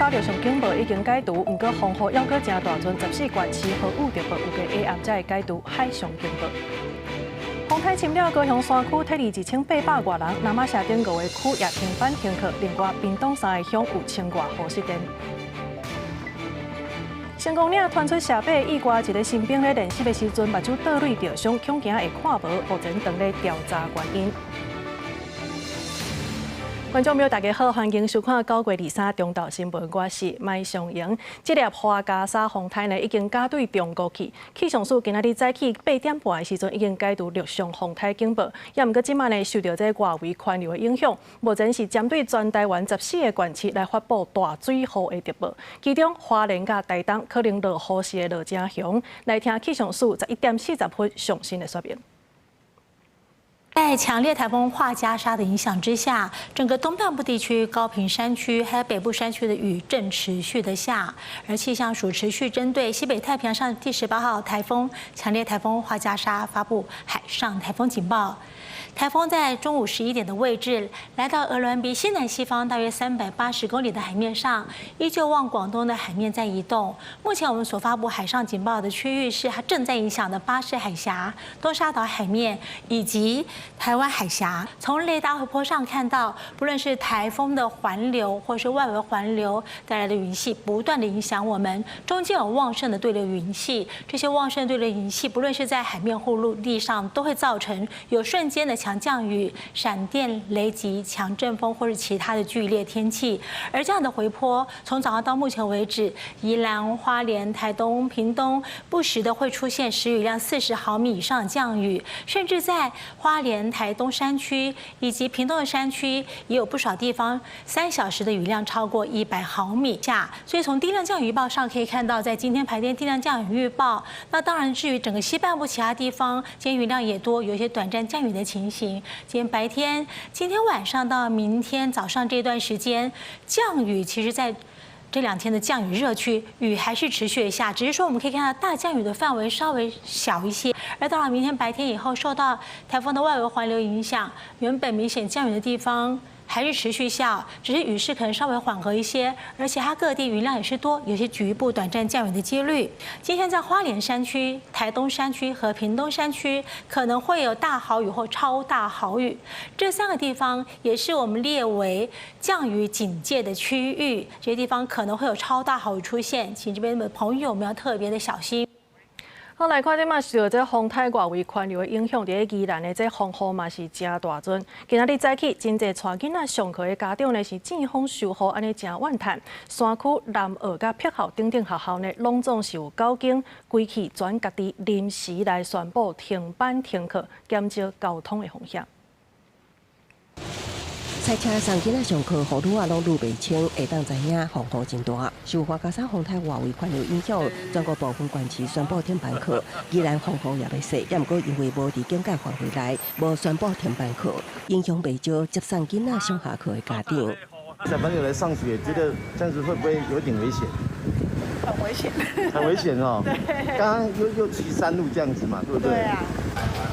沙陸上警報已經解除，毋過風雨猶閣誠大陣，14縣市雨特報預計下暗才會解除海上警報。風颱侵了高雄山區，撤離1800外人，那瑪夏等五個區也停班停課。另外，屏東三个鄉有千外戶失電。成功嶺傳出射靶意外，一个新兵咧練習的時陣，目睭倒淚著傷，恐驚會看無，目前正咧調查原因。觀眾朋友，大家好，歡迎收看9月23中晝新聞，我是麥尚瑩。這粒樺加沙風颱呢，已經加對中國去。氣象署今仔日早起8點半的時陣，已經解除陸上風颱警報。也毋過這馬呢，受著這外圍環流的影響，目前是針對全台灣14個縣市來發布大水雨的特報。其中花蓮佮台東可能落雨時會落誠凶。來聽氣象署11點40分上新的說明。在強烈颱風樺加沙的影響之下，整個東半部地區、高屏山區還有北部山區的雨正持續的下，而氣象署持續針對西北太平洋上第18號颱風強烈颱風樺加沙發布海上颱風警報。颱風在中午11點的位置來到鵝鑾鼻西南西方大約380公里的海面上，依舊往廣東的海面在移動。目前我們所發布海上警報的區域是它正在影響的巴士海峽、東沙島海面以及台灣海峽。從雷達回波上看到，不論是颱風的環流或是外圍環流帶來的雲系，不斷的影響我們。中間有旺盛的對流雲系，這些旺盛對流雲系，不論是在海面或陸地上，都會造成有瞬間的強降雨、閃電、雷擊、強陣風或是其他的劇烈天氣。而這樣的回波，從早上到目前為止，宜蘭、花蓮、台東、屏東不時的會出現時雨量40毫米以上的降雨，甚至在花蓮、台東山區以及屏東的山區，也有不少地方3小時的雨量超過100毫米下。所以從低量降雨預報上可以看到，在今天白天低量降雨預報，那當然至於整個西半部其他地方，今天雨量也多，有一些短暫降雨的情形。今天白天、今天晚上到明天早上這段時間，降雨其實在這兩天的降雨熱區，雨還是持續下，只是說我們可以看到大降雨的範圍稍微小一些。而到了明天白天以後，受到颱風的外圍環流影響，原本明顯降雨的地方還是持續下，只是雨勢可能稍微緩和一些，而且它各地雲量也是多，有些局部短暫降雨的幾率。今天在花蓮山區、台東山區和屏東山區可能會有大豪雨或超大豪雨，這三個地方也是我們列為降雨警戒的區域，這些地方可能會有超大豪雨出現，請這邊的朋友們要特別的小心。好，來看這馬受著這風颱外圍環流的影響，佇咧宜蘭的這風雨嘛是誠大陣。今仔日早起，真濟帶囡仔上課的家長呢是見風受雨，按呢誠怨嘆。山區南澳佮碧後等等學校呢，攏總是有九間規氣轉家己臨時來宣布停班停課，減少交通的風險。賽車送囡仔上課，雨雨仔攏攄袂清，會當知影風雨真大。受樺加沙風颱外圍環流影響，全國部分縣市宣布停班課。宜蘭風雨也袂細，也毋過因為無佇警戒範圍內，無宣布停班課，影響袂少接送囡仔上下課的家長。小朋友來上學，覺得這樣子會不會有點危險？很危險。很危險哦。對。剛剛又騎山路這樣子嘛，對不對？對啊，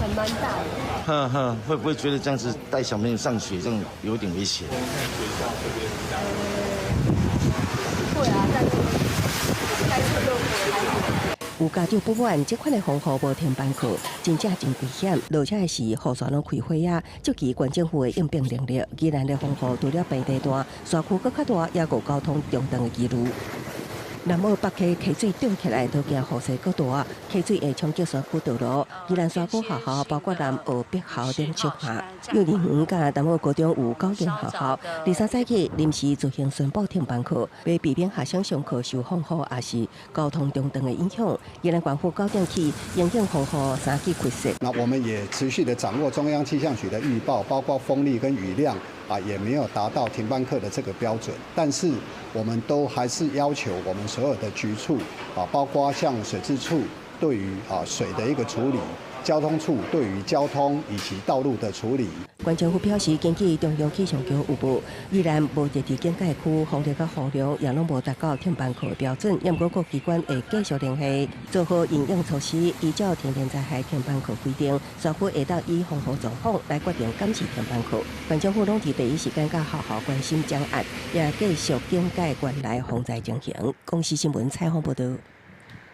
很蠻大的。呵呵，會不會覺得這樣子帶小朋友上學，這樣有點危險？學校這邊。會啊，但是開車都有家長不滿，這款的風雨無停班課，真正真危險。落車的時，雨傘攏開花啊！這期縣政府的應變能力，宜蘭的風雨除了平地大，山區閣較大，也有交通中斷的疑慮。南澳北溪溪水漲起來，都驚雨勢閣大，溪水會衝擊山區道路。宜蘭山區學校包括南澳、碧後等七校，幼兒園佮南澳高中有九間學校，23早起臨時進行宣布停班課，欲避免學生上課受風雨，抑是交通中斷的影響。宜蘭縣府9點起，因應風雨三級開設。那我們也持續的掌握中央氣象局的預報，包括風力跟雨量啊，也沒有達到停班課的這個標準，但是我們都還是要求我們所有的局處啊，包括像水質處對於啊水的一個處理交通處對於交通以及道路的處理。縣政府表示，根據中央氣象局預報，宜蘭無熱帶警戒區，風力佮雨量也攏無達到停班課的標準。毋過各機關會繼續聯繫，做好因應措施，依照天然災害停班課規定，山區會當以風雨狀況來決定敢是停班課。縣政府攏佇第一時間佮學校關心講案，也繼續警戒縣內風災情形。公視新聞採訪報導。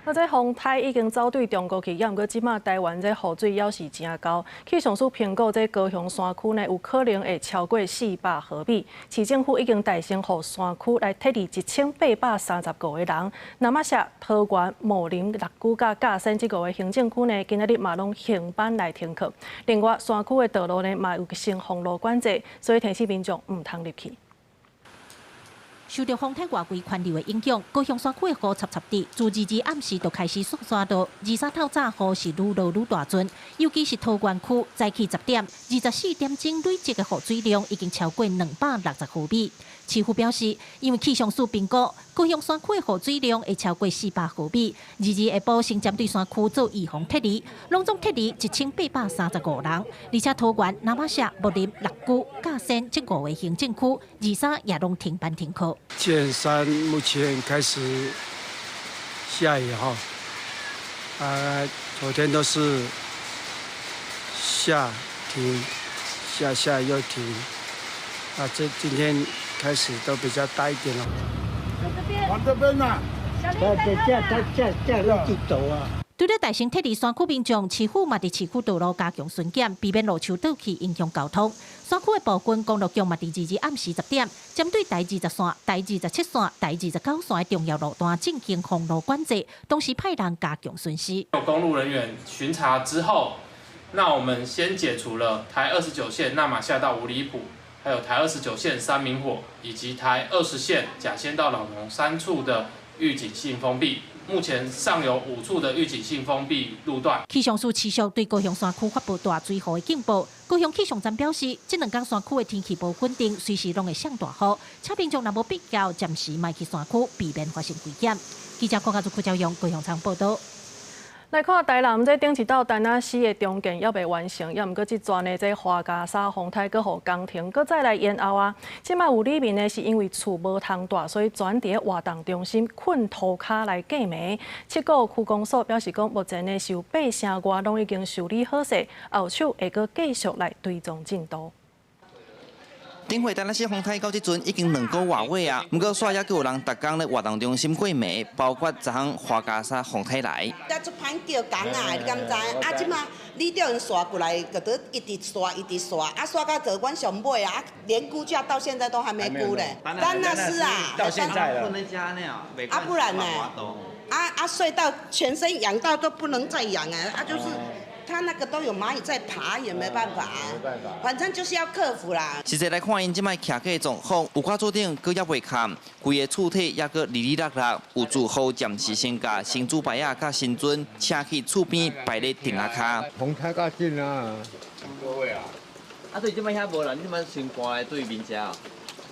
啊，這風颱已經走對中國去，猶毋過這馬台灣這雨水猶是誠厚。氣象署評估，這高雄山區呢有可能會超過400毫米。市政府已經代先予山區來撤離1835個人。那瑪夏、桃園、茂林、六龜佮甲仙這五个行政區呢，今仔日嘛攏停班來停課。另外，山區的道路呢嘛有先封路管制，所以提醒民眾毋通入去。受著風颱外圍環流的影響，高雄山區的雨插插滴，自22暗時就開始紲紲落，23透早雨是愈落愈大陣，尤其是桃園區早起10點，24點鐘累積的雨水量已經超過260毫米。市府表示，因為氣象署評估高雄山區的雨水量會超過400毫米，22下晡先針對山區做預防撤離，攏總撤離1835人，而且桃園、那瑪夏、木林、六龜、甲仙這五個行政區，23也攏停班停課。見山目前開始下雨哈，啊，昨天都是下停，下下又停，啊，這今天開始都比較大一點了。往這邊啊！這這這這這走啊！除了大聲撤離山區民眾，市府嘛佇市區道路加強巡檢，避免路樹倒去影響交通。山區的部分公路局嘛佇22暗時10點，針對台20線、台27線、台29線的重要路段進行封路管制，同時派人加強巡視。有公路人員巡查之後，那我們先解除了台29線那瑪夏到五里埔，還有台29線三民火以及台20線甲仙到老農三處的預警性封閉。目前尚有五處的預警性封閉路段。氣象署持續對高雄山區發布大水雨的警報。高雄氣象站表示，這兩天山區的天氣無穩定，隨時攏會上大雨，請民眾若無必要，暫時莫去山區，避免發生危險。記者郭家祖、柯昭勇高雄場報導。來看台南這頂一道陳仔絲的重建猶未完成，猶毋過這陣呢，這樺加沙風颱閣予工程閣再來延後啊！這擺有里民呢，是因為厝無通蹛，所以轉佇活動中心睏塗跤來過暝。七股區公所表示講，目前呢是有八成外攏已經修理好勢，後手會閣繼續來追蹤進度。頂回陳仔絲風颱到這陣已經兩個外月啊，毋過煞猶閣有人逐工咧活動中心過暝，包括昨昏樺加沙風颱來。這足歹叫工啊，你敢知？啊，這馬你叫𪜶煞過來，就佇一直煞，一直煞，啊，煞到到阮上尾啊，連估價到現在都還沒估咧。陳仔絲啊，到現在了。啊，不然呢？啊啊，睡到全身癢到都不能再癢啊！啊，就是。他那個都有螞蟻在爬，也沒辦法啊。沒辦法，反正就是要克服啦。實際來看，𪜶這擺徛起的狀況，有寡厝頂閣猶未崁，規个厝體猶閣離離落落，有住戶暫時先共神主牌仔佮神尊請去厝邊擺咧亭仔跤。風太較緊啊！各位啊，啊對，這擺遐無人，你這擺先搬來對面遮。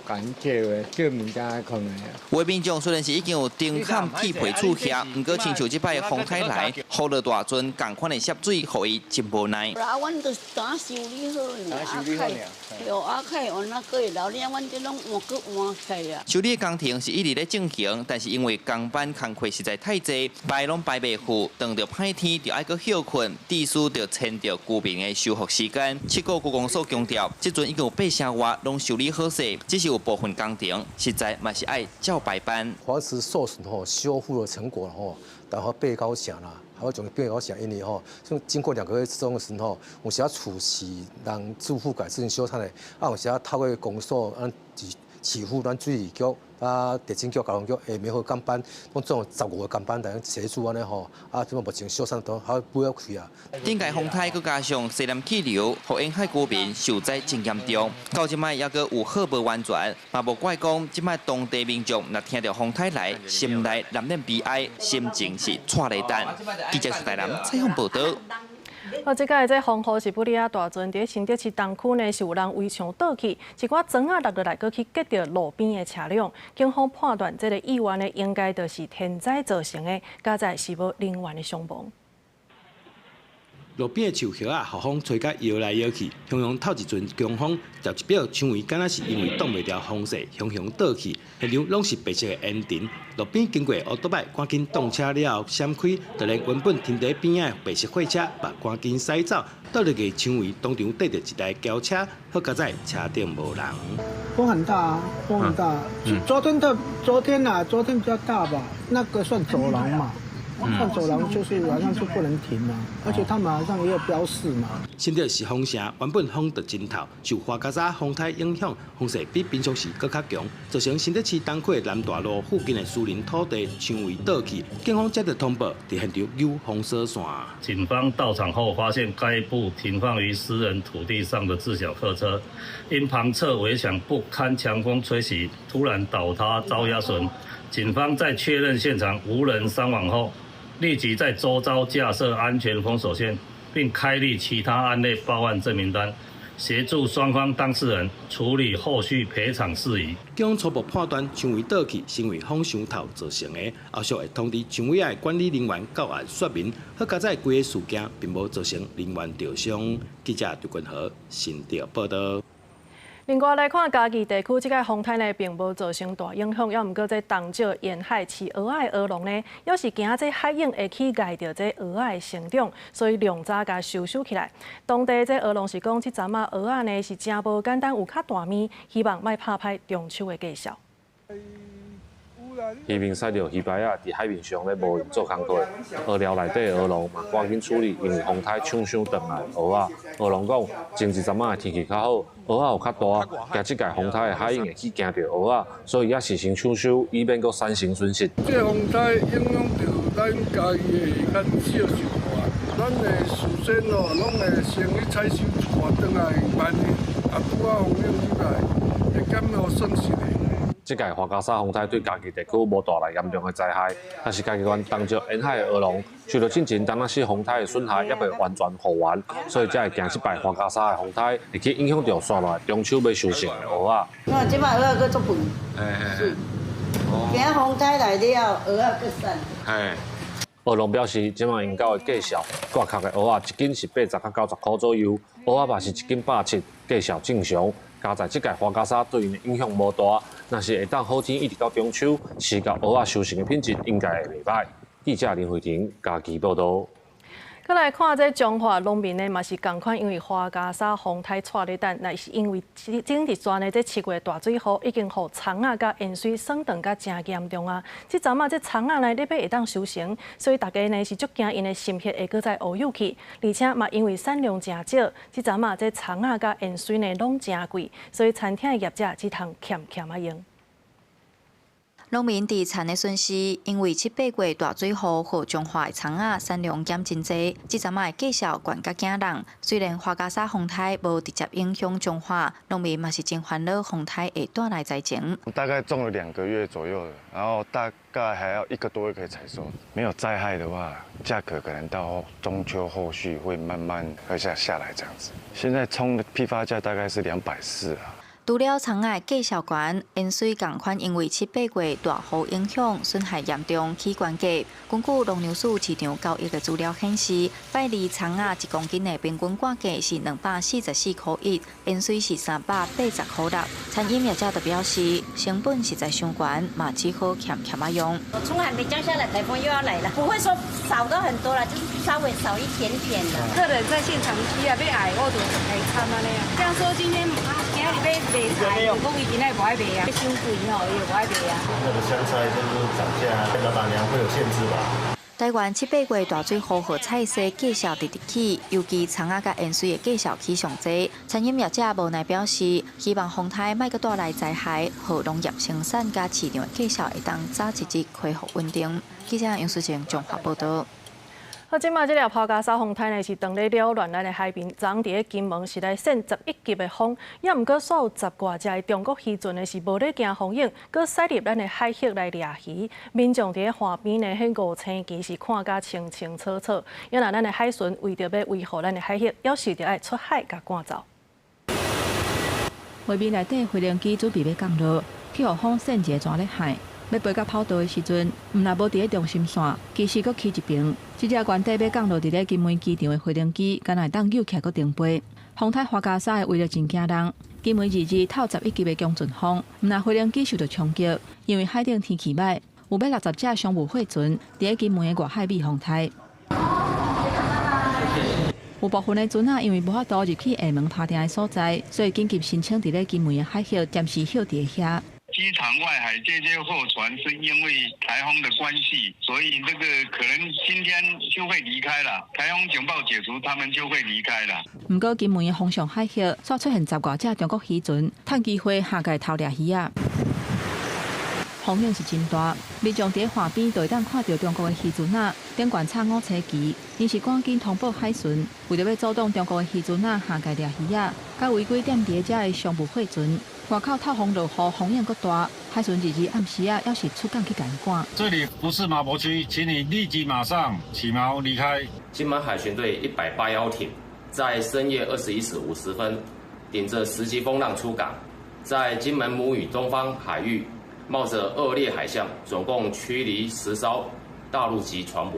敢借的，借物件來看的。有的民眾雖然是已經有釘崁鐵皮厝徛，毋過親像這擺風颱來，雨落大陣，仝款的涉水，予伊真無奈。啊，阮就是當修理好爾，啊，對，啊，開完啊，閣會流，你阮這攏換閣換起啊。修理的工程是一直咧進行，但是因為工班工課實在太濟，排攏排袂赴，當著歹天就愛閣歇睏，致使著延著居民的修復時間。七股區公所強調，這陣已經有八成外攏修理好勢，只是有部分工程實在嘛是愛照排班。房子受損吼，修復的成果吼，然後八九成啦，還有種八九成，因為吼，經過2個月之中的時候，有時厝是人住戶改進行修繕的，啊，有時透過公所，咱市府、咱水利局、啊地政局、交通局下面好工班，攏總15個工班來協助按呢吼，啊，這目前修繕都還不要開啊。頂屆風颱閣加上西南氣流，予沿海居民受災真嚴重。到這擺猶閣有好無完全，嘛無怪講這擺當地民眾若聽著風颱來，心內難免悲哀，心情是掣咧等。記者徐台南採訪報導。哦，這擺這風雨是不哩啊大陣，佇新竹市東區呢是有人圍牆倒去，一寡磚仔落落來，閣去擊著路邊的車輛。警方判斷這个意外呢，應該就是天災造成的，佳哉是無人員的傷亡。路邊的樹葉仔，予風吹甲搖來搖去，雄雄透一陣強風，就一表牆圍敢若是因為擋袂牢風勢，雄雄倒去，現場攏是白色的煙塵。路邊經過的歐多擺趕緊擋車了後閃開，就連原本停佇邊仔的白色貨車，嘛趕緊駛走，倒落去牆圍當場綴著一台轎車，好佳哉車頂無人。風很大啊，風很大。昨天的昨天啊，昨天比較大吧，那個算走廊嘛。算走廊就是好像就不能停嘛，而且他們好像也有標示嘛。新竹市風城原本風就真透，受樺加沙風颱影響，風勢比平常時閣較強，造成新竹市東區南大路附近的私人土地牆圍倒去，警方接到通報，佇現場扭封鎖線。警方到場後發現該部停放於私人土地上的自小客車，因旁側圍牆不堪強風吹襲，突然倒塌遭壓損。警方在確認現場無人傷亡後，立即在周遭架設安全封鎖線，並開立其他案例報案證明單，協助雙方當事人處理後續賠償事宜。警方初步判斷，牆圍倒去是因為風傷透造成的，後續會通知牆圍的管理人員到案說明。好佳哉規个事件並無造成人員著傷。記者劉君豪新竹報道。另外來看嘉義地區，這个風颱呢，並無造成大影響，猶毋過這東石沿海飼蚵仔的蚵農呢，猶是驚這海湧會去礙著這蚵仔的成長，所以量早共收收起來。當地這蚵農是講，這陣仔蚵仔呢是誠無簡單，有較大物，希望莫拍歹中秋的價數。漁民駛著魚排仔佇海面上咧無閒做工課，蚵寮內底蚵農嘛趕緊處理，因為風颱搶收轉來蚵仔。蚵農講，前一陣仔的天氣較好，蚵仔有較大，驚這屆風颱的海湧會去驚著蚵仔，所以也事先搶收，以免閣產生損失。這個風颱影響著咱嘉義的較少受到，咱會事先哦，攏會先去採收一寡轉來，萬一啊拄仔風湧入來，會減少損失的。這屆樺加沙風颱對嘉義地區無帶來嚴重的災害，但是嘉義縣東石沿海的蚵農受著進前當仔四風颱的損害，猶未完全復原，所以才會驚這擺樺加沙的風颱會去影響著紲落來中秋欲收成的蚵仔。那這擺蚵仔閣足肥，是，驚風颱來了，蚵仔閣瘦。蚵農表示，這擺𪜶兜的價數，掛殼的蚵仔一斤是80到90箍左右，蚵仔肉是一斤170，價數正常。佳哉這屆樺加沙對𪜶的影響無大，若是會當好天一直到中秋，飼到蚵仔收成的品質應該會袂䆀。記者林慧婷嘉義報導。閣來看這彰化農民呢，嘛是仝款，因為樺加沙風颱掣咧等，若是因為頂一旋的這7月大水雨，已經予蔥仔佮芫荽損斷甲誠嚴重啊！這陣仔這蔥仔呢，咧欲會當收成，所以大家呢是足驚𪜶的心血會閣再烏有去，而且嘛因為產量誠少，這陣仔這蔥仔佮芫荽呢攏誠貴，所以餐廳的業者只通儉儉仔用。農民佇田的損失，因為七八月大水雨，予彰化的蔥仔產量減真濟，這陣仔的價數懸甲驚人。雖然樺加沙風颱無直接影響彰化，農民嘛是真煩惱風颱會帶來災情。大概種了2個月左右，然後大概還要一個多月可以採收。沒有災害的話，價格可能到中秋後續會慢慢會下下來這樣子。現在蔥的批發價大概是240啊。除了蔥仔價數懸，芫荽仝款因為七八月大雨影響，損害嚴重，起懸價。根據農糧署市場交易的資料顯示，拜二蔥仔一公斤的平均掛價是244.1塊，芫荽是380.6塊。餐飲業者就表示，成本實在傷懸，嘛只好儉儉仔用。蔥還沒降下來，颱風又要來了，不會說少到很多了，就是稍微少一點點的。客人在現場伊若欲愛，我就會參按呢啊。像說今天今仔日欲賣菜，就講伊今仔無愛賣啊，傷貴吼，伊就無愛賣啊。那個香菜就是漲價，老闆娘會有限制吧？台灣七八月大水雨，予菜市價數直直起，尤其蔥仔佮芫荽的價數起上濟。餐飲業者無奈表示，希望風颱莫閣帶來災害，予農業生產佮市場的價數會當早一日恢復穩定。記者楊淑靜彰化報導。好，這擺這粒樺加沙風颱呢，是當咧擾亂咱的海邊。昨昏佇咧金門是來扇11級的風，猶毋過煞有十外隻的中國漁船呢是無咧驚風湧，閣駛入咱的海域來掠魚。民眾佇咧岸邊呢，彼五星旗是看甲清清楚楚。猶若咱的海巡為著欲維護咱的海域，猶是著愛出海共趕走。畫面內底飛行機準備欲降落，去予風扇一个逝咧害，欲飛到跑道的時陣，毋但無佇咧中心線，其實閣起一爿。這隻原底欲降落佇咧金門機場的飛行機，敢若會當扭起來閣重飛。風颱樺加沙的威力真驚人，金門22透11級的強陣風，毋但飛行機受著衝擊，因為海頂天氣䆀，有欲60隻商務貨船佇咧金門的外海避風颱。有部分的船仔因為無法度入去廈門拍碇的所在，所以緊急申請佇咧金門的海域暫時歇佇遐。機場外海這些貨船是因為颱風的關係，所以這個可能今天就會離開了。颱風警報解除，他們就會離開了。毋過金門的風上海域，煞出現10外隻中國漁船，趁機會下界偷掠魚仔。風險是真大，民眾佇岸邊就會當看著中國的漁船仔，頂懸插五星旗，𪜶是趕緊通報海巡，為著欲阻擋中國的漁船仔下界掠魚仔，佮違規踮佇遮的商務貨船。外口透風落雨，風湧閣大，海巡22暗時仔，猶是出港去共趕。這裡不是馬博區，請你立即馬上起錨離開。金門海巡隊181艇在深夜21時50分，頂着10級風浪出港，在金門母嶼東方海域，冒着惡劣海象，總共驅離10艘大陸籍船舶。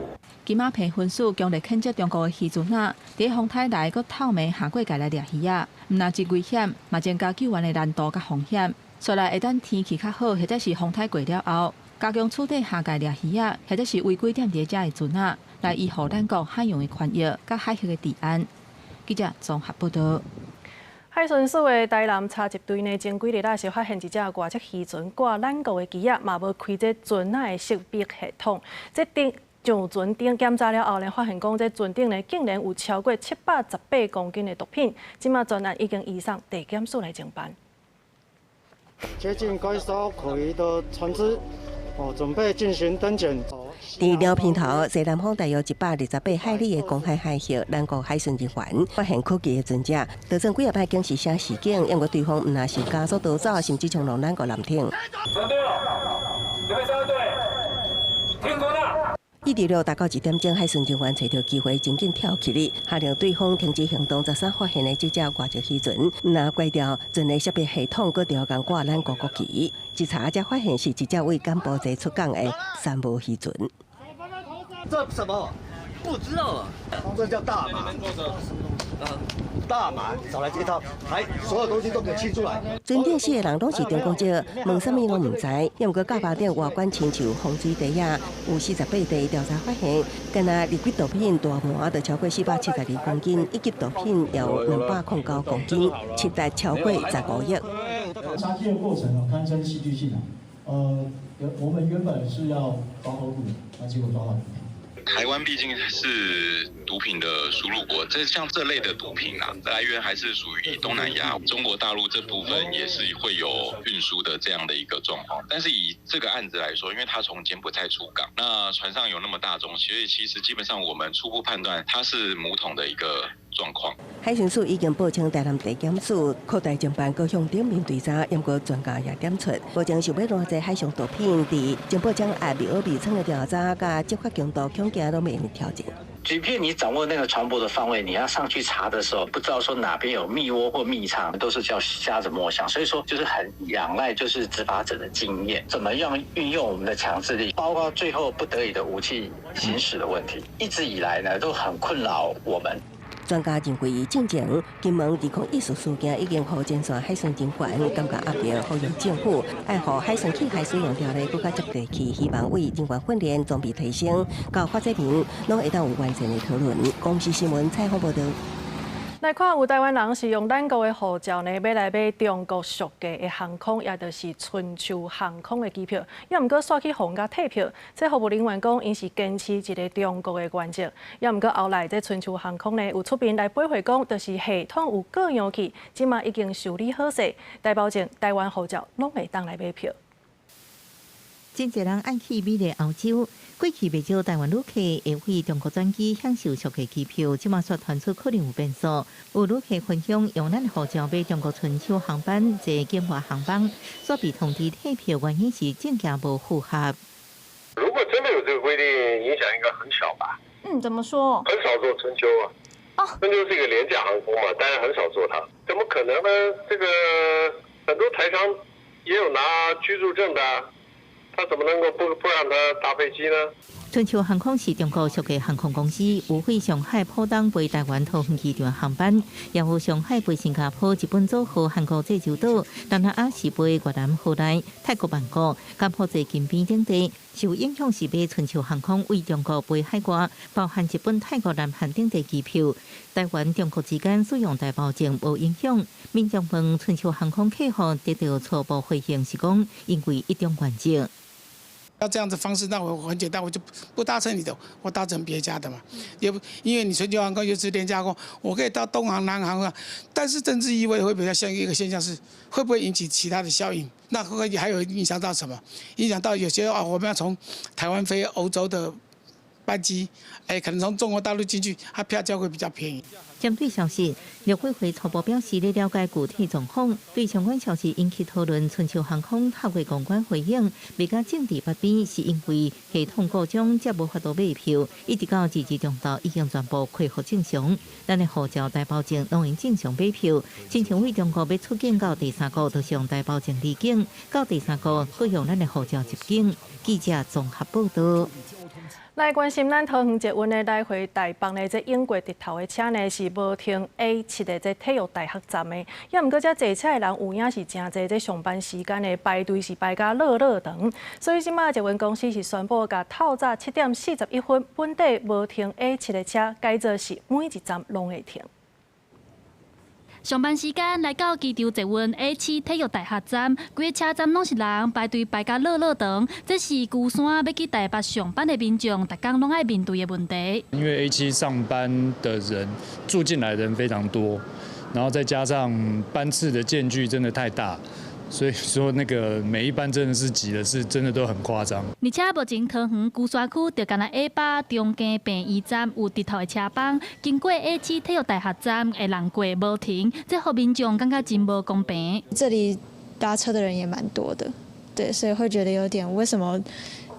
金馬澎分署強烈譴責中國的漁船仔，佇風颱來閣透暝下過界來掠魚仔，毋但真危險，嘛增加救援的難度佮風險。煞來會等天氣較好，或者是風颱過了後，加強取締下界掠魚仔，或者是違規踮佇遮的船仔，來維護咱國海洋的權益佮海域的治安。記者綜合報導。海巡署的台南查緝隊呢，前幾日仔是發現一隻外籍漁船掛咱國的旗仔，嘛無開這船仔的識別系統。這頂上船頂檢查了後呢，發現講這船頂呢竟然有超過718公斤的毒品。這馬全案已經移送地檢署來偵辦。接近該艘可疑的船隻，哦，準備進行登檢。佇寮鼻頭西南方大約128海里的公海海域，咱國海巡人員發現可疑的船隻，就算幾仔擺警示聲示警，毋過對方毋但是加速逃走，甚至衝落咱國艦艇。三隊，停船啦！26大到1點鐘，海巡人員揣著機會，真緊跳起來，下令對方停止行動。13發現的這隻外籍漁船，毋但關掉船的識別系統，閣調共掛咱國國旗。一查才發現是一隻為柬埔寨出港的三無漁船。這什麼？不知道啊，這叫大麻。大麻，少來這套，來，所有東西都給清出來。船頂四個人攏是中國籍，問啥物攏毋知。毋過甲巴頂外觀親像風水袋仔，有48塊。調查發現，干焦二級毒品大麻就超過472公斤，一級毒品有209公斤，市值超過15億。查緝的過程哦，堪稱戲劇性啊。我們原本是要抓偷渡的，那結果抓到毒品。台灣畢竟是毒品的輸入國，這像這類的毒品啊，來源還是屬於東南亞、中國大陸這部分也是會有運輸的這樣的一個狀況。但是以這個案子來說，因為它從柬埔寨出港，那船上有那麼大宗，所以其實基本上我們初步判斷它是母桶的一個狀況。海巡署已經報請台南地檢署擴大偵辦高雄頂面對查，毋過專家也點出，目前想欲偌濟海上毒品，佇情報掌握、密密藏的調查、佮執法強度，恐驚攏面臨挑戰。即便你掌握那個船舶的方位，你要上去查的時候，不知道說哪邊有密窩或密倉，都是叫瞎子摸象。所以說，就是很仰賴就是執法者的經驗，怎麼樣運用我們的強制力，包括最後不得已的武器行使的問題，一直以來呢都很困擾我們。專家認為，進前金門2014事件已經予前線海巡人員感覺壓力，呼籲政府愛予海巡器械使用條例閣較接地氣，希望為人員訓練、裝備提升，到發展面攏會當有完善的討論。公視新聞採訪報導。來看有台灣人是用咱國的護照呢，欲來買中國俗價的航空，也就是春秋航空的機票，也毋過煞去予人共退票。這服務人員講，𪜶是堅持一个中國的原則。也毋過後來這春秋航空呢，有出面來駁回講，就是系統有過樣去，這馬已經修理好勢，來保證台灣護照攏會當來買票。真濟人愛去美麗歐洲，過去袂少台灣旅客會為中國轉機享受俗價機票，這馬煞傳出可能有變數。有旅客分享用咱護照買中國春秋航班坐境外航班，煞被通知退票，原因是證件無符合。如果真的有這個規定，影響應該很小吧？嗯，怎麼說？很少坐春秋啊。哦。春秋是一個廉價航空嘛，當然很少坐它。怎麼可能呢？這個很多台商也有拿居住證的。他怎麼能夠不讓他搭飛機呢？春秋航空是中國屬的航空公司，有飛上海、浦東飛台灣桃園機場航班，也有上海飛新加坡、日本佐賀、韓國濟州島、東南亞是飛越南河內、泰國曼谷、柬埔寨金邊等地。受影響是買春秋航空對中國飛海外，包含日本、泰國、南韓等地機票。台灣、中國之間使用台胞證無影響。民眾問春秋航空客戶得到初步回應是講，因為一中原則。要這樣子方式，那我很簡單，我就不搭乘你的，我搭乘別家的嘛。也不因為你春秋航空又是廉價航空，我可以到東航、南航啊。但是政治意味會比較像一個現象是，會不會引起其他的效應？那會還有影響到什麼？影響到有些啊，我們要從台灣飛歐洲的班機，哎，可能從中國大陸進去，它票價會比較便宜。針對消息，陸委會初步表示，咧了解具體狀況，對相關消息引起討論。春秋航空透過公關回應，未佮政治撥邊，是因為系統故障才無法度買票，一直到二二中晝已經全部恢復正常。咱的護照、台胞證攏會正常買票，親像對中國欲出境到第三國，都是用台胞證離境；到第三國，閣用咱的護照入境。記者綜合報道。來關心咱桃園捷運的來回台北呢，這英國直頭的車呢是無停 A7的這體育大學站的，也毋過這坐車的人有影是誠濟，這上班時間的排隊是排甲落落長，所以這馬捷運公司是宣布，共透早7點41分本底無停 A7的車改做是每一站攏會停。上班時間來到機場捷運 A7 體育大學站，規个車站攏是人，排隊排甲落落長。這是龜山欲去台北上班的民眾，逐工攏愛面對的問題。因為 A7 上班的人住進來的人非常多，然後再加上班次的間距真的太大。所以說，那個每一班真的是擠的，是真的都很誇張。而且目前桃園龜山區就干焦 A8中正病院站有直頭的車班，經過 A7 體育大學站的人過無停，這予民眾感覺真無公平。這裡搭車的人也蠻多的，對，所以會覺得有點為什麼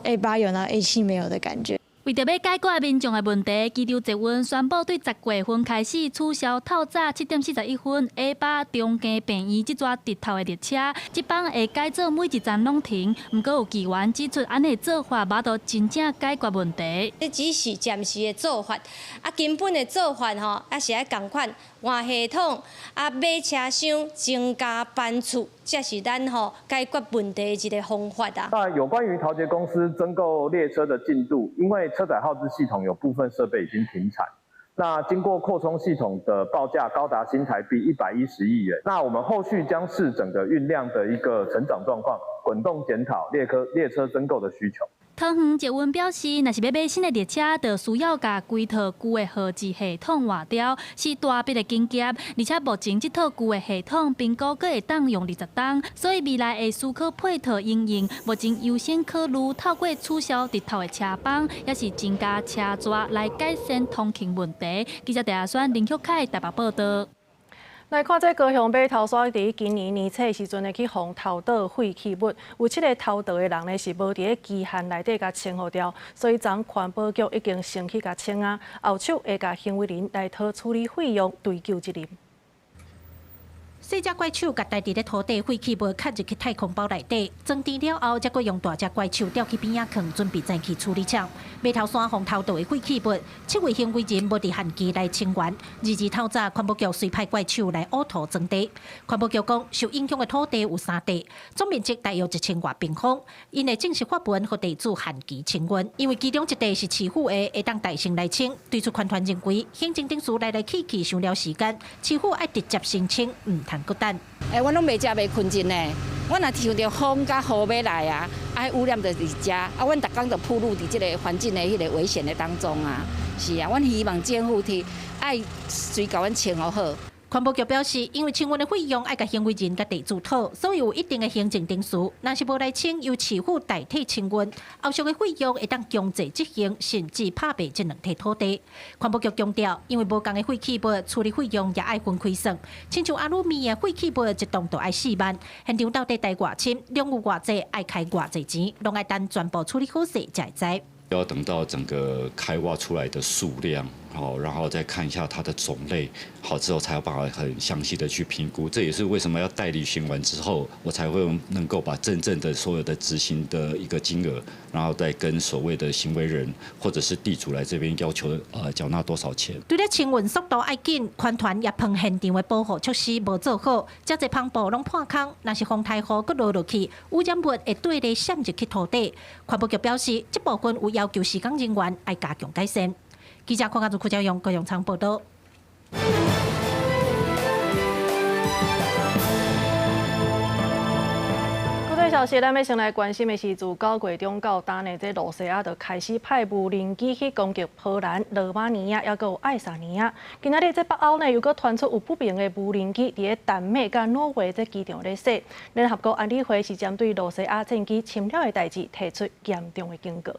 A8 有，然後 A7 沒有的感覺。為著欲解決民眾的問題，機場捷運宣布對10月份開始取消透早7點41分 A8中正病院這逝直頭的列車，這班會改做每一站攏停。毋過有議員指出，按呢做法無法度真正解決問題。這只是暫時的做法，啊，根本的做法吼，猶是愛仝款換系統，啊，買車廂，增加班次，才是咱吼解決問題的一个方法啊。那有關於桃捷公司增購列車的進度，因為車載號誌系統有部分設備已經停產，那經過擴充系統的報價高達新台幣110億元。那我們後續將視整個運量的一個成長狀況，滾動檢討列車增購的需求。桃園捷運表示，若是欲買新的列車，就需要共規套舊的號誌系統換掉，是大筆的金額。而且目前這套舊的系統評估閣會當用20冬，所以未來會思考配套應用。目前優先考慮透過取消直頭的車班，抑是增加車逝來改善通勤問題。記者鄭亞軒、林旭凱台北報道。來看這高雄碼頭煞佇今年年初的時陣呢，去予偷倒廢棄物，有七个偷倒的人呢是無佇咧期限內底共清予掉，所以昨環保局已經先去共清啊，後手會共行為人來討處理費用，追究責任。細隻怪手共待佇咧土地廢棄物崁入去太空包內底，裝填了後，才閣用大隻怪手吊去邊仔囥，準備載去處理廠。碼頭山予偷倒的廢棄物，七位行為人無佇限期內清完。二二透早，環保局隨派怪手來挖土裝地。環保局講，受影響的土地有三塊，總面積大約1000外平方。𪜶會正式發文予地主限期清運，因為其中一塊是市府的，會當代先來清。對此環團認為，行政程序來來去去，傷了時間，市府愛直接申請，毋通閣等。欸，阮攏袂食袂睏陣呢。阮若聽著風佮雨欲來啊，啊，污染就佇遮，啊，阮逐工就暴露佇這个環境的彼个危險的當中啊。是啊，阮希望政府去愛隨共阮清予好。環保局表示，因為清運的費用愛共行為人佮地主討，所以有一定的行政程序。若是無來清，由市府代替清運，後續的費用會當強制執行，甚至拍賣這兩塊土地。環保局強調，因為無仝的廢棄物處理費用也愛分開算，親像阿魯米的廢棄物一噸就愛4萬，現場到底台偌深，量有偌濟，愛開偌濟錢，攏愛等全部處理好勢才會知。要等到整個開挖出來的數量。好，然後再看一下它的種類，好之後才有辦法很詳細的去評估。這也是為什麼要代履行完之後，我才會能夠把真正的所有的執行的一個金額，然後再跟所謂的行為人或者是地主來這邊要求，繳納多少錢。除了清運速度愛緊，寬傳也噴現場的保護措施無做好，遮濟帆布攏破空，若是風颱雨閣落落去，污染物會綴咧滲入去土底。環保局表示，這部分有要求施工人員愛加強改善。記者鄺家祖、柯家勇、高永昌報道。國際消息，咱欲先來關心的是，自9月中到今呢，這露西亞就開始派無人機去攻擊波蘭、羅馬尼亞，抑閣有愛沙尼亞。今仔日這北歐呢，又閣傳出有不明的無人機佇咧丹麥佮挪威這機場咧駛。聯合國安理會是針對露西亞戰機侵擾的代誌提出嚴重的警告。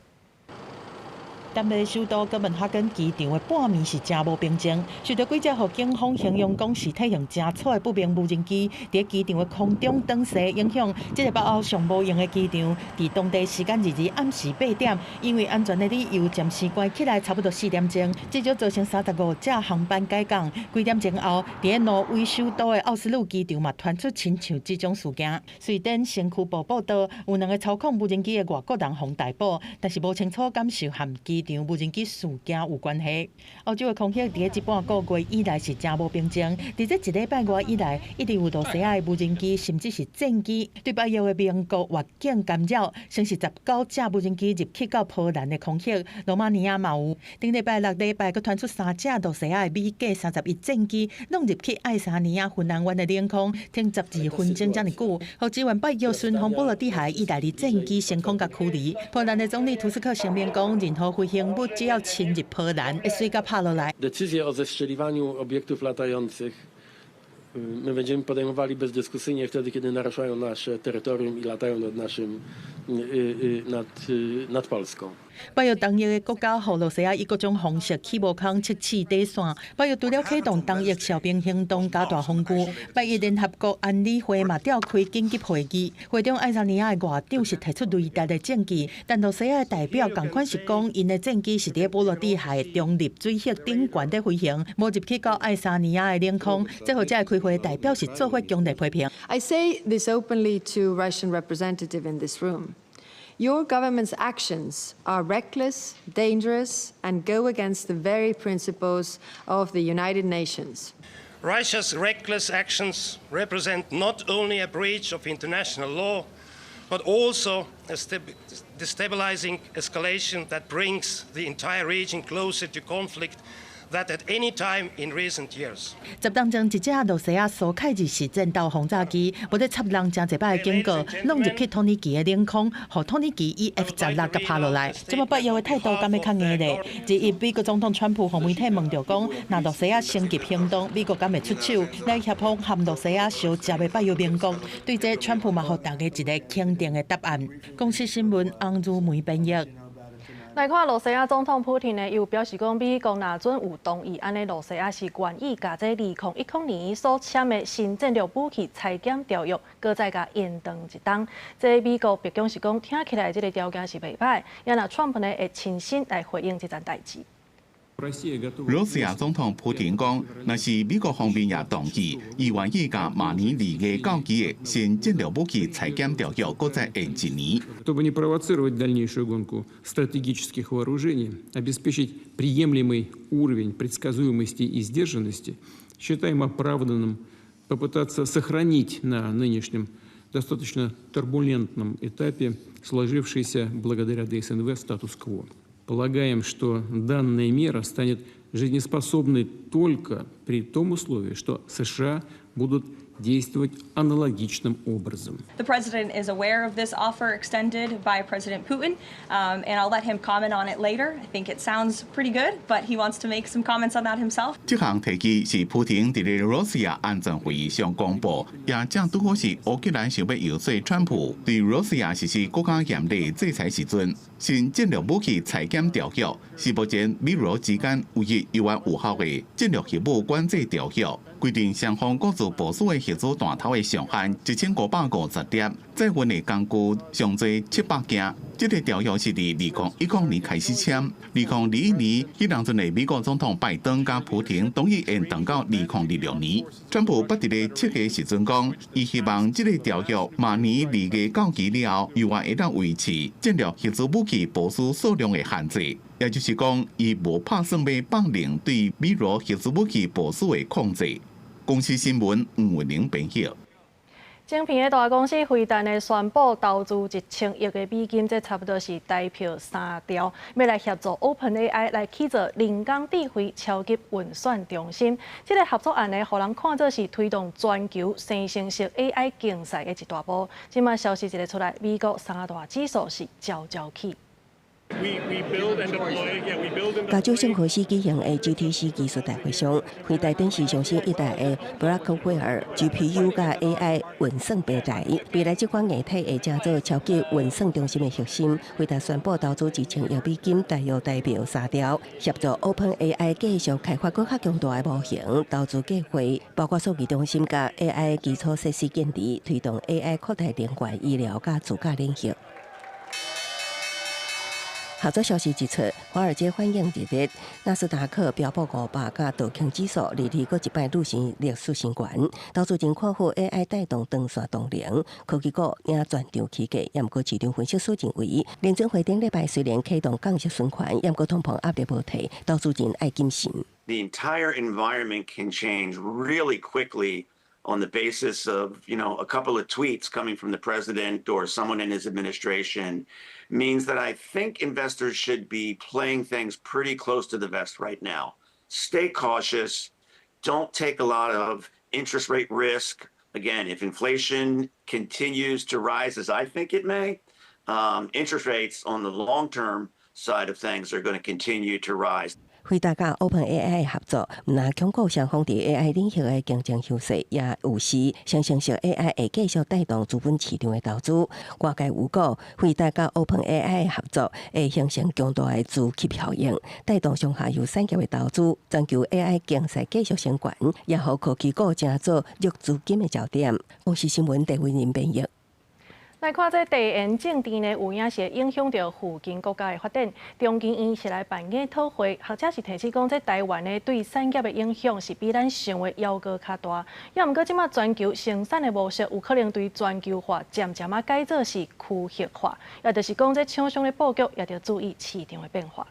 丹麥首都哥本哈根機場的半暝是誠無平靜，受著幾隻予警方形容講是體型誠粗的不明無人機，佇機場的空中轉勢影響，這個北歐上無閒的機場，佇當地時間22暗時8點，因為安全的理由暫時關起來，差不多4點鐘，至少造成35架航班改降。幾點鐘後，佇挪威首都的奧斯陸機場嘛傳出親像這種事件。瑞典先驅報報道，有兩个操控無人機的外國人予逮捕，但是無清楚敢是和機場無人機事件有關係。歐洲的空域佇這半個月以來是誠無平靜，佇這一禮拜外以來，一直有露西亞的無人機，甚至是戰機對北約的盟國越境干擾，先是19架無人機入去到波蘭的空域，羅馬尼亞嘛有。頂禮拜六禮拜閣傳出3架露西亞的米格31戰機，攏入去愛沙尼亞芬蘭灣的領空，停12分鐘遮爾久，予支援北約巡防波羅的海意大利戰機升空共驅離。波蘭的總理圖斯克聲明講，任何飛行物只要侵入波蘭，會隨共拍落來。 Decyzję o zestrzeliwaniu obiektów latających my będziemy podejmowali bezdyskusyjnie wtedy, kiedy naruszają nasze terytorium i latają nad naszym nad nad Polską。北約東翼的國家予露西亞以各種方式起無空測試底線。北約除了啟動東翼哨兵行動加大防禦，拜一聯合國安理會嘛召開緊急會議，會中愛沙尼亞的外長是提出雷達的證據，但露西亞的代表仝款是講，𪜶的戰機是佇波羅的海中立水域頂懸佇飛行，無入去到愛沙尼亞的領空。這予這个開會的代表是做伙強烈批評。 I say this openly to Russian representative in this room. Your government's actions are reckless, dangerous, and go against the very principles of the United Nations. Russia's reckless actions represent not only a breach of international law, but also a destabilizing escalation that brings the entire region closer to conflict than at any time in recent years. 10當前，一架露西亞蘇凱20戰鬥轟炸機，無咧插人誠濟擺的警告，攏入去土耳其的領空，予土耳其以 F-16共拍落來。這擺北約的態度敢欲較硬咧？21美國總統川普予媒體問著講，若露西亞升級行動，美國敢會出手來協防和露西亞相接的北約盟國？對這，川普嘛予大家一个肯定的答案。公視新聞翁如梅編譯。來看露西亞總統普廷呢，伊有表示講，美國若準有同意，按呢露西亞是願意共這2010年所簽的新戰略武器裁減條約，閣再共延長一冬。這美國白宮是講，聽起來這個條件是袂䆀，也若川普呢會親身來回應這件代誌。羅西亞總統普廷講，若是美國方面也同意，伊願意共馬尼里亞到期的新戰略武器裁減條約，閣再延一年。 Чтобы не провоцировать дальнейшую гонку стратегических вооружений, обеспечить приемлемый уровень предсказуемости и сдержанности, считаем оправданным попытаться сохранить на нынешнем достаточно турбулентном этапе сложившийся благодаря ДСНВ статус-кво. Полагаем, что данная мера станет жизнеспособной только при том условии, что США будут действовать аналогичным образом. The president is aware of this offer extended by President Putin, and I'll let him comment on it later. I think it sounds pretty good, but he wants to make some comments on that himself. 這項提議是普廷佇咧羅西亞安全會議上公布，也正拄好是烏克蘭想欲遊說川普對羅西亞實施閣較嚴厲制裁時陣，新戰略武器裁減條約是目前美羅之間唯一猶原有效的戰略核武管制條約，規定雙方各自部署的核子彈頭的上限1550粒，載運的工具上濟700件，這个條約是佇2010年開始簽，2021年彼當陣的美國總統拜登佮普廷同意延長到2026年。川普捌佇咧7月時陣講，伊希望這个條約明年2月到期了後，猶原會當維持戰略核子武器部署數量的限制，也就是講，伊無拍算欲放任對美羅核子武器部署的控制。公視新聞吳文玲編譯。晶片的大公司輝達呢宣布投資1000億的美金，這差不多是台票3兆，欲來協助 OpenAI 來起造人工智慧超級運算中心。這个合作案呢，予人看做是推動全球生成式 AI 競賽的一大步。這馬消息一个出來，美國三大指數是齊齊起。加州聖荷西舉行的 GTC 技術大會上，輝達展示上新一代的 Blackwell GPU 佮 AI 運算平台。未來這款硬體會成做超級運算中心的核心。輝達宣布投資1000億美金，大約台幣3兆，協助 OpenAI 繼續開發閣較強大的模型。投資計劃包括數據中心佮 AI 基礎設施建置，推動 AI 擴大能源、醫療佮自駕領域。合作消息指出，華爾街反應熱烈，納斯達克標普500佮道瓊指數連續閣一擺錄成歷史新高。投資人看好 AI 帶動長線動能，科技股也全場起價。毋過市場分析師認為，聯準會頂禮拜雖然啟動降息循環，毋過通膨壓力無退，投資人愛謹慎。 The entire environment can change really quickly on the basis of a couple of tweets coming from the president or someone in his administration means that I think investors should be playing things pretty close to the vest right now. Stay cautious. Don't take a lot of interest rate risk. Again, if inflation continues to rise, as I think it may, interest rates on the long-term side of things are going to continue to rise. 輝達佮 OpenAI 合作，毋但鞏固雙方佇 AI 領域的競爭優勢，也預示生成式 AI 會繼續帶動資本市場的投資。外界預估，輝達佮 OpenAI 合作會形成強大的磁吸效應，帶動上下游產業的投資，全球 AI 競賽繼續升懸，也予科技股成做熱資金的焦點。公視新聞鄭偉仁編譯。來看這地緣政治呢，有影是會影響著附近國家的發展。中研院是來辦研討會，學者是提醒講，這台灣呢對產業的影響是比咱想的猶閣較大。也毋過，這馬全球生產的模式有可能對全球化漸漸仔改做是區域化，也就是講，這廠商的布局也著注意市場的變化。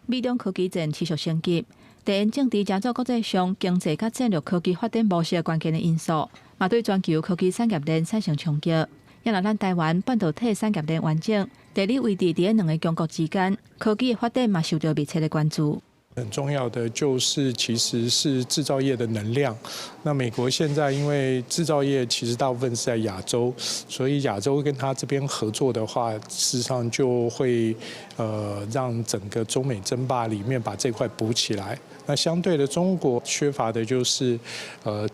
美中科技戰持續升級，地緣政治成做國際上經濟佮戰略科技發展模式關鍵的因素，嘛對全球科技產業鏈產生衝擊。也若咱台灣半導體產業鏈完整，地理位置佇咧兩个強國之間，科技的發展嘛受著密切的關注。很重要的就是，其實是製造業的能量。那美國現在因為製造業其實大部分是在亞洲，所以亞洲跟他這邊合作的話，事實上就會讓整個中美爭霸裡面把這塊補起來。那相對的，中國缺乏的就是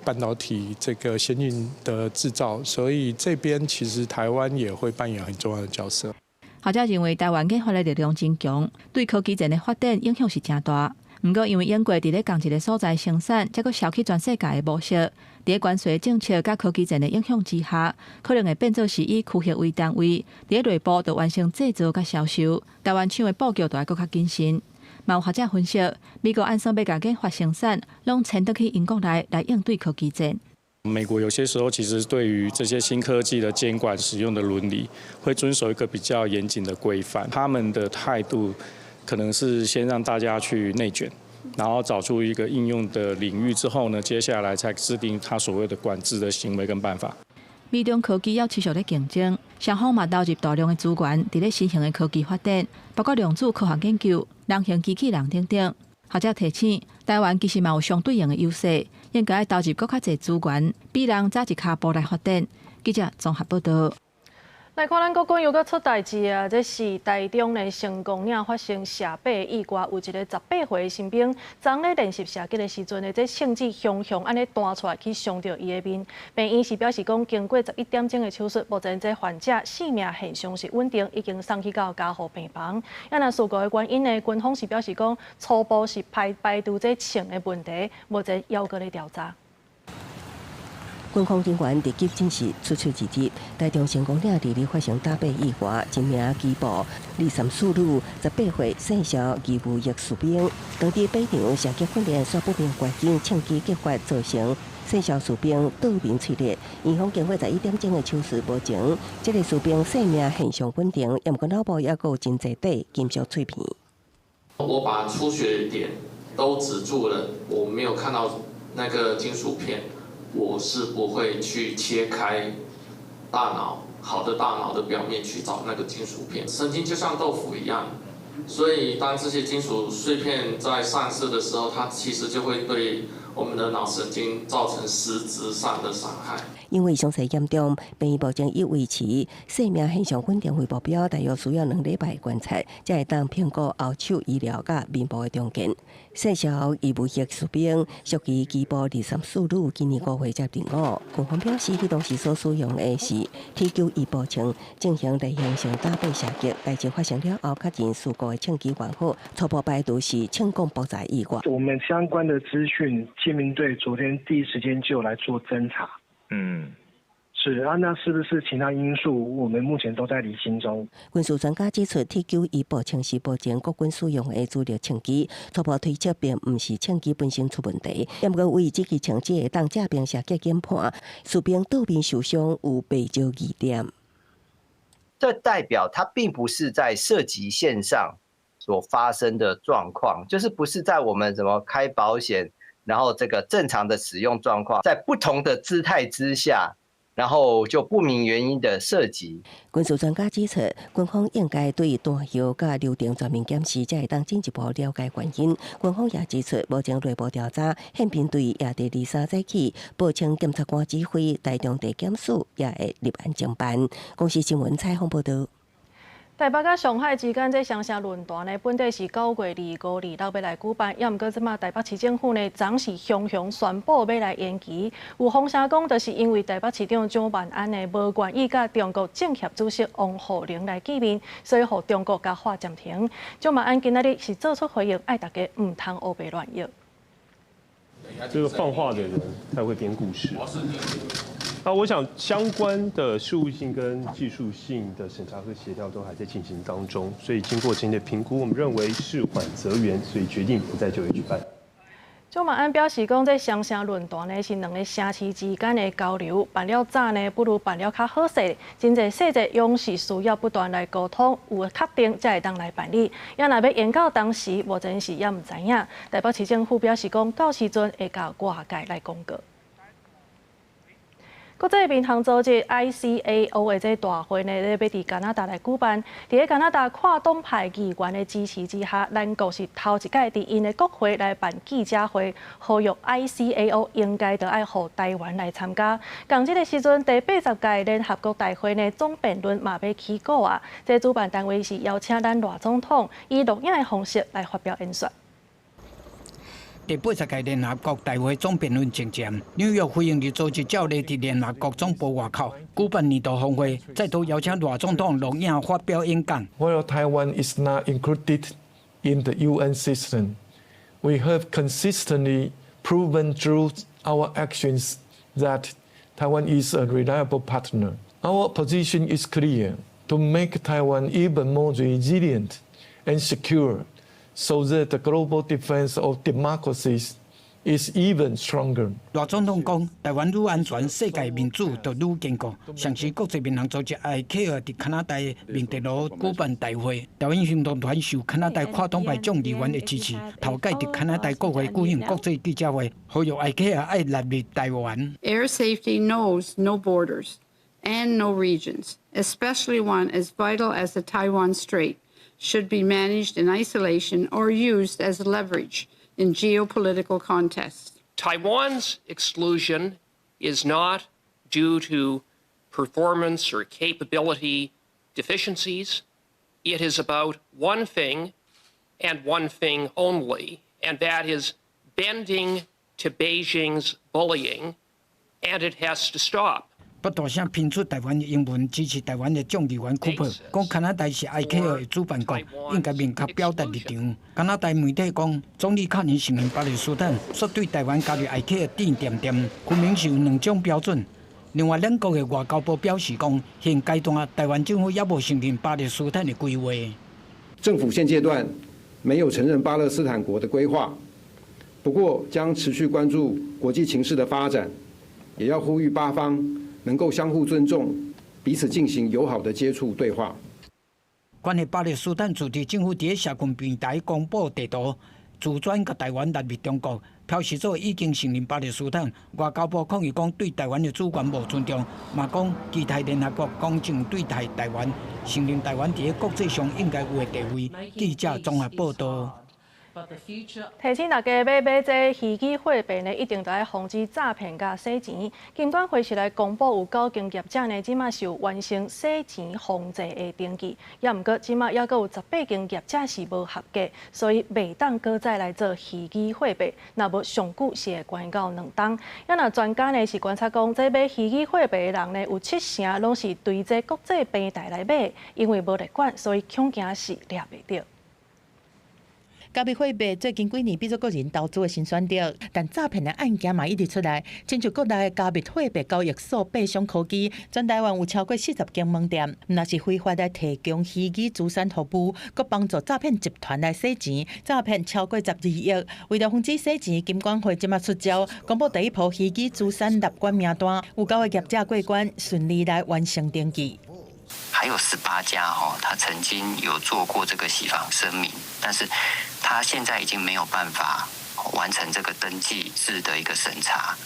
半導體這個先進的製造，所以這邊其實台灣也會扮演很重要的角色。學者認為，台灣研發的力量真強，對科技戰的發展影響是誠大。毋過，因為英國佇咧仝一个所在生產，才閣銷去全世界的模式，佇咧關稅政策佮科技戰的影響之下，可能會變做是以區域為單位，佇咧內部就完成製造佮銷售。台灣廠的布局就愛閣較謹慎。嘛有學者分析，美國按算欲共研發生產攏遷轉去英國內來應對科技戰。美國有些時候其實對於這些新科技的監管使用的倫理，會遵守一個比較嚴謹的規範。他們的態度可能是先讓大家去內捲，然後找出一個應用的領域之後呢，接下來才制定他所謂的管制的行為跟辦法。美中科技猶持續咧競爭，雙方嘛投入大量的資源，佇咧新型的科技發展，包括量子科學研究、人形機器人等等。學者提醒，台灣其實嘛有相對應的優勢，應該投入閣較濟資源，比人早一跤步來發展。記者綜合報導。來看咱國軍又閣出代誌啊！這是台中的成功嶺發生射靶意外，有一个18歲的新兵，昨咧練習射擊的時陣呢，這槍支雄雄按呢彈出來去傷著伊的面。病院是表示講，經過11點鐘的手術，目前這患者性命現象是穩定，已經送去到加護病房。啊，若事故的原因呢，軍方是表示講，初步是排排除這槍的問題，目前猶閣咧調查。軍方人員佇急診室出喙而入，台中成功嶺二日發生打靶意外，一名機部23女，18歲姓蕭義務役士兵，當佇靶場射擊訓練，煞不明原因槍支擊發，造成姓蕭士兵倒面碎裂。院方經過11點鐘的手術無情，這个士兵生命現象穩定，毋過腦部猶閣有真濟塊金屬碎片。我把出血點都止住了，我沒有看到那個金屬片。我是不會去切開大腦，好的大腦的表面去找那個金屬片。神經就像豆腐一樣，所以當這些金屬碎片在散失的時候，它其實就會對我們的腦神經造成實質上的傷害。因為傷勢嚴重，病院目前以維持生命現象穩定為目標，大約需要2禮拜觀察，才會當評估後手醫療佮面部的重建。姓蕭義務役士兵屬於機部23旅，今年5月才入伍。軍方表示，彼當時所使用的是 T91步槍進行例行性打靶射擊，代誌發生了後，確認事故的槍支完好，初步排除是槍管爆炸意外。我們相關的資訊，憲兵隊昨天第一時間就來做偵查。是啊，那是不是其他因素？我們目前都在釐清中。軍事專家指出，T91步槍是目前國軍使用的主力槍支，初步推測並毋是槍支本身出問題。毋過，為這支槍支會當正面射擊研判，士兵倒面受傷有袂少疑點。這代表它並不是在射擊線上所發生的狀況，就是不是在我們怎麼開保險，然後這個正常的使用狀況，在不同的姿態之下，然後就不明原因的射擊。軍事專家指出，軍方應該對彈藥佮流程全面檢視，才會當進一步了解原因。軍方也指出，目前內部調查，憲兵隊也佇23早起報請檢察官指揮，台中地檢署也會立案偵辦。公視新聞採訪報導。台北佮上海之間這雙城論壇呢，本底是9月25、26欲來舉辦，猶毋過這馬台北市政府呢，昨是雄雄宣布欲來延期。有風聲講，就是因為台北市長蔣萬安呢，無願意佮中國政協主席王滬寧來見面，所以予中國共喊暫停。蔣萬安今仔日是做出回應，愛大家毋通烏白亂譯。這個放話的人太會編故事。那我想相關的事務性跟技術性的審查和協調都還在進行當中，所以經過今天的評估，我們認為事緩則圓，所以決定不在9月舉辦。蔣萬安表示講，這雙城論壇呢是兩个城市之間的交流，辦了早呢不如辦了較好勢，真濟細節攏是需要不斷來溝通，有確定才會當來辦理。猶若欲延到當時，目前是猶毋知影。台北市政府表示講，到時陣會共外界來公告。國際民航組織 ICAO 的這大會呢，咧欲佇加拿大來舉辦。佇咧加拿大跨黨派議員的支持之下，咱國是頭一擺佇𪜶的國會來辦記者會，呼籲 ICAO 應該著愛予台灣來參加。仝這个時陣，第80屆聯合國大會呢總辯論嘛欲起鼓啊！這主辦單位是邀請咱賴總統以錄影的方式來發表演說。第80屆聯合國大會總辯論前夕，紐約非營利組織照例佇聯合國總部外口舉辦年度峰會，再度邀請賴總統錄影發表演講。 While Taiwan is not included in the UN system, we have consistently proven through our actions that Taiwan is a reliable partner. Our position is clear: to make Taiwan even more resilient and secure, so that the global defense of democracies is even stronger. 賴總統講，台灣愈安全，世界民主就愈堅固。上時國際民航組織 ICAO 佇加拿大明德羅舉辦大會，台灣行動團受加拿大跨黨派眾議員的支持，頭擺佇加拿大國會舉行國際記者會，呼籲 ICAO 愛納入台灣。 Air safety knows no borders and no regions, especially one as vital as the Taiwan Strait, should be managed in isolation or used as leverage in geopolitical contests. Taiwan's exclusion is not due to performance or capability deficiencies. It is about one thing and one thing only, and that is bending to Beijing's bullying, and it has to stop. 不大聲評出台灣的英文支持台灣的眾議員庫珀講，加拿大是 ICAO 的主辦國，應該明確表達立場。加拿大媒體講，總理卡尼承認巴勒斯坦煞對台灣加入 ICAO 指點點，分明是有兩種標準。另外，兩國的外交部表示講，現階段台灣政府猶無承認巴勒斯坦的規劃。政府現階段沒有承認巴勒斯坦國的規劃，不過將持續關注國際情勢的發展，也要呼籲巴方能夠相互尊重，彼此進行友好的接觸對話。關於巴勒斯坦自治政府佇社群平台公布地圖，自轉共台灣納入中國，表示做已經承認巴勒斯坦。外交部抗議講對台灣的主權無尊重，嘛講期待聯合國公正對待台灣，承認台灣佇國際上應該有的地位。記者綜合報道。提醒大家欲買這虛擬貨幣呢，一定著愛防止詐騙佮洗錢。金管會是來公布有九間業者呢，這馬是有完成洗錢防制的登記，猶毋過這馬猶閣有18間業者是無合格，所以袂當閣再來做虛擬貨幣，若無上久是會關到兩冬。猶若專家呢是觀察講，這買虛擬貨幣的人呢，有七成攏是對這國際平台來買，因為無列管，所以恐驚是掠袂著。加密貨幣最近幾年變做個人投資的新選擇，但詐騙的案件嘛一直出來。親像國內的加密貨幣交易所幣商科技，全台灣有超過40間門店，毋但是非法來提供虛擬資產服務，閣幫助詐騙集團來洗錢，詐騙超過12億。為了防止洗錢，金管會這馬出招，公布第一波虛擬資產納管名單，有九個業者過關，順利來完成登記。還有18家哈，他曾經有做過這個洗房聲明，但是他現在已經沒有辦法完成這個登記制的一個審查。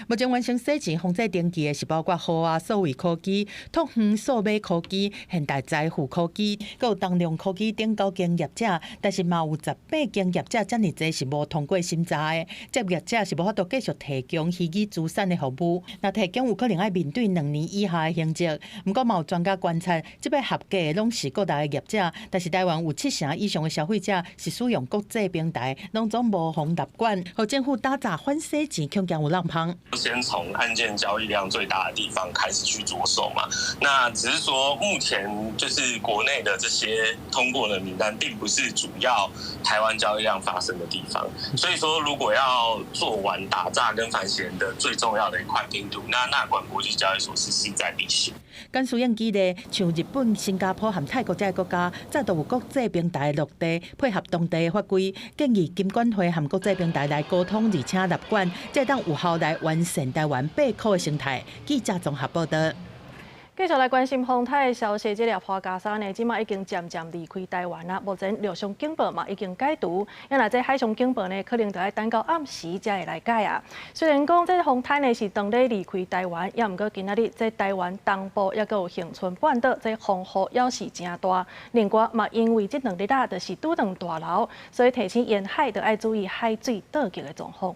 目前完成洗錢防制登記的是包括豪亞數位科技、拓遠數碼科技、現代財富科技、閣有東龍科技等九間業者，但是嘛有18間業者遮爾濟是無通過審查的，這業者是無法度繼續提供虛擬資產的服務。若提供有可能愛面對2年以下的刑責。毋過嘛有專家觀察，這擺合格的攏是國內的業者，但是台灣有七成以上的消費者是使用國際平台，攏總無予納管，予政府打詐反洗錢，恐驚有漏蜂。先從案件交易量最大的地方開始去着手嘛。那只是說目前就是國內的這些通過的名單，並不是主要台灣交易量發生的地方。所以說，如果要做完打詐跟反洗的最重要的一塊拼圖，那納管國際交易所是勢在必行。甘書應記得，像日本、新加坡和泰國這个國家，早都有國際平台落地，配合當地的法規，建議金管會和國際平台來溝通，而且納管，才會當有效來完善台灣幣箍的生態。記者綜合報道。繼續來關心風颱的消息，這粒樺加沙呢，這馬已經漸漸離開台灣啦。目前陸上警報嘛已經解除，猶若這海上警報呢，可能著愛等到暗時才會來解啊。雖然講這風颱呢是當咧離開台灣，猶毋過今仔日這台灣東部猶閣有恆春半島，這風雨猶是誠大。另外嘛，因為這兩日啊，就是拄著大流，所以提醒沿海著愛注意海水倒激的狀況。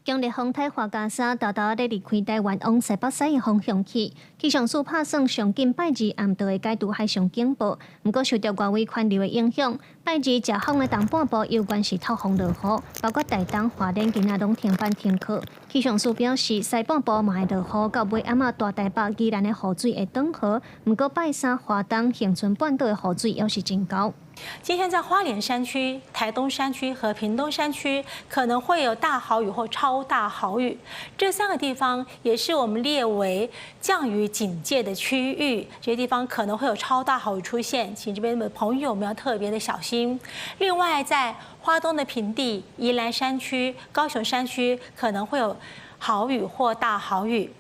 強烈風颱樺加沙沓沓咧離開台灣，往西北西的方向去。氣象署拍算上緊拜二暗就會解除海上警報，毋過受著外圍環流的影響，拜二飧風的東半部猶原是透風落雨，包括台東、花蓮今仔攏停班停課。氣象署表示，西半部嘛會落雨，到尾暗仔大台北、宜蘭的雨水會轉好，毋過拜三花東、恆春半島的雨水猶是真厚。今天在花蓮山區、台東山區和屏東山區可能會有大豪雨或超大豪雨，這三個地方也是我們列為降雨警戒的區域，這些地方可能會有超大豪雨出現，請這邊的朋友們要特別的小心。另外，在花東的平地、宜蘭山區、高雄山區可能會有豪雨或大豪雨。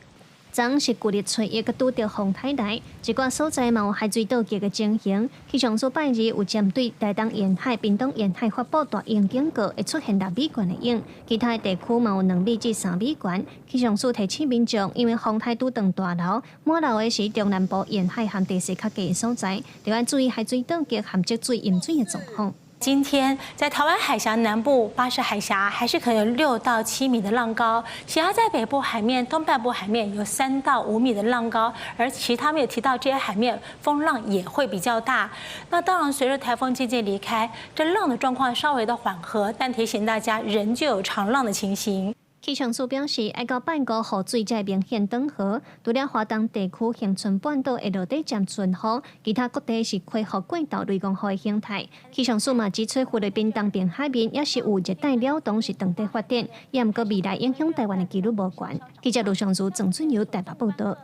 昨昏是舊曆初一，閣拄著風颱來，一寡所在嘛有海水倒激的情形。氣象署拜二有針對台東沿海、屏東沿海發布大鷹警告，會出現6米懸的湧。其他地區嘛有2米至3米懸。氣象署提醒民眾，因為風颱拄著大流，滿流的是中南部沿海和地勢較低的所在，著愛注意海水倒激和積水淹水的狀況。今天在台灣海峽南部、巴士海峽還是可能有6到7米的浪高，其他在北部海面、東半部海面有3到5米的浪高，而其他沒有提到這些海面風浪也會比較大。那當然，隨着颱風漸漸離開，這浪的狀況稍微的緩和，但提醒大家仍舊有長浪的情形。氣氣象署表示，愛到拜五雨水才會明顯轉好。除了華東地區恆春半島會落底漸陣雨，其他各地是恢復過晝雷公雨的形態。氣象署嘛指出，菲律賓東邊海面也是有熱帶擾動是當地發展，也毋過未來影響台灣的幾率無懸。記者盧尚如、鄭俊友台北報導。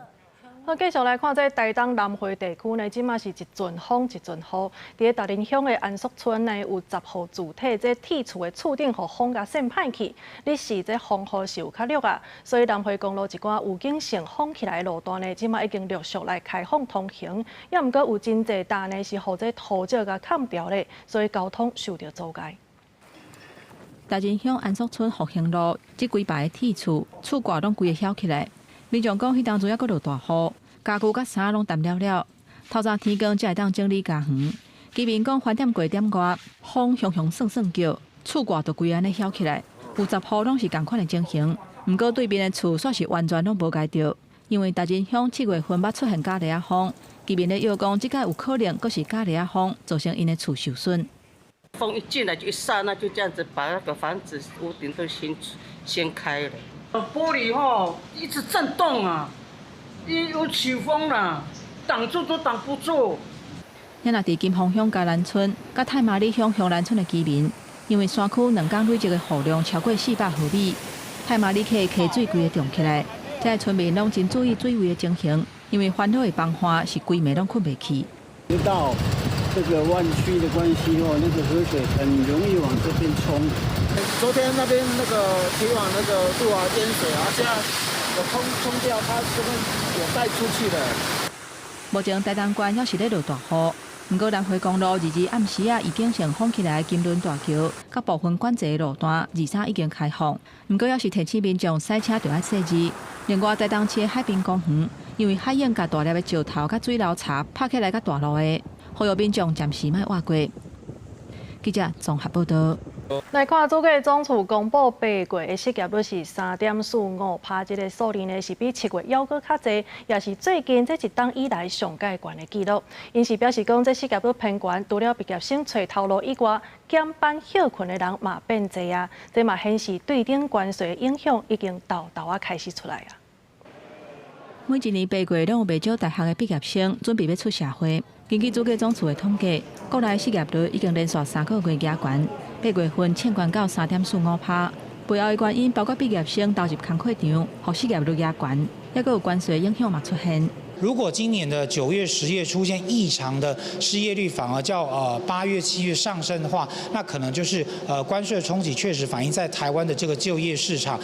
好，繼續來看這台東南迴地區呢，這馬是一陣風一陣雨。佇咧達仁鄉的安宿村呢，有10戶住體這鐵厝的厝頂予風共扇歹去，日時這風雨是有較弱啊，所以南迴公路一寡有景性封起來的路段呢，這馬已經陸續來開放通行。也毋過有真濟搭呢是予這土石共崁掉咧，所以交通受著阻礙。達仁鄉安宿村復興路這幾排的鐵厝，厝蓋攏規个翹起來。民眾講，彼當陣猶閣落大雨，家具佮衫攏澹了了。透早天光才會當整理家園。居民講，翻點過點外，風雄雄算算叫，厝蓋就規按呢翹起來，有10戶攏是仝款的情形。毋過對面的厝煞是完全攏無共著，因為達仁鄉7月份捌出現咖喱仔風，居民咧臆講，這擺有可能閣是咖喱仔風造成𪜶的厝受損。風一進來就一剎那就這樣子把那個房子屋頂都掀掀開了。玻璃吼一直震動啊，一有起風啦，擋住都擋不住。遐若佇金峰鄉嘉蘭村、佮太麻里鄉香蘭村的居民，因為山區兩工累積的雨量超過400毫米，太麻里溪溪水規个漲起來，這个村民攏真注意水位的情形，因為煩惱的崩岸是規暝攏睏袂去。到這個彎曲的關係哦，那個河水很容易往這邊衝。昨天那邊那個提網那個路啊淹水啊，現在有沖沖掉，它這邊有帶出去的。目前台東縣猶是咧落大雨，毋過南迴公路22暗時仔已經先封起來金崙大橋，佮部分管制的路段23已經開放，毋過猶是提醒民眾駛車著愛細膩。另外，台東市的海濱公園，因為海湧共大粒的石頭佮水流柴拍起來較大路的，呼籲民眾暫時莫倚過。記者綜合報導。來看，主計總處公布8月的失業率是3.45%，這個數字呢是比7月猶閣較濟，也是最近這一冬以來上蓋懸的紀錄。𪜶是表示講，這失業率偏懸，除了畢業生揣頭路以外，減班歇睏的人嘛變濟啊，這嘛顯示對等關稅的影響已經沓沓仔開始出來啊。每一年8月攏有袂少大學的畢業生準備欲出社會。根據主計總處的統計，國內失業率已經連續3個月加懸，8月份衝懸到3.45%。背後的原因包括畢業生投入工課場，予失業率加懸，猶閣有關稅影響嘛出現。如果今年的9月、10月出現異常的失業率，反而較8月、7月上升的話，那可能就是關稅衝擊確實反映在台灣的這個就業市場。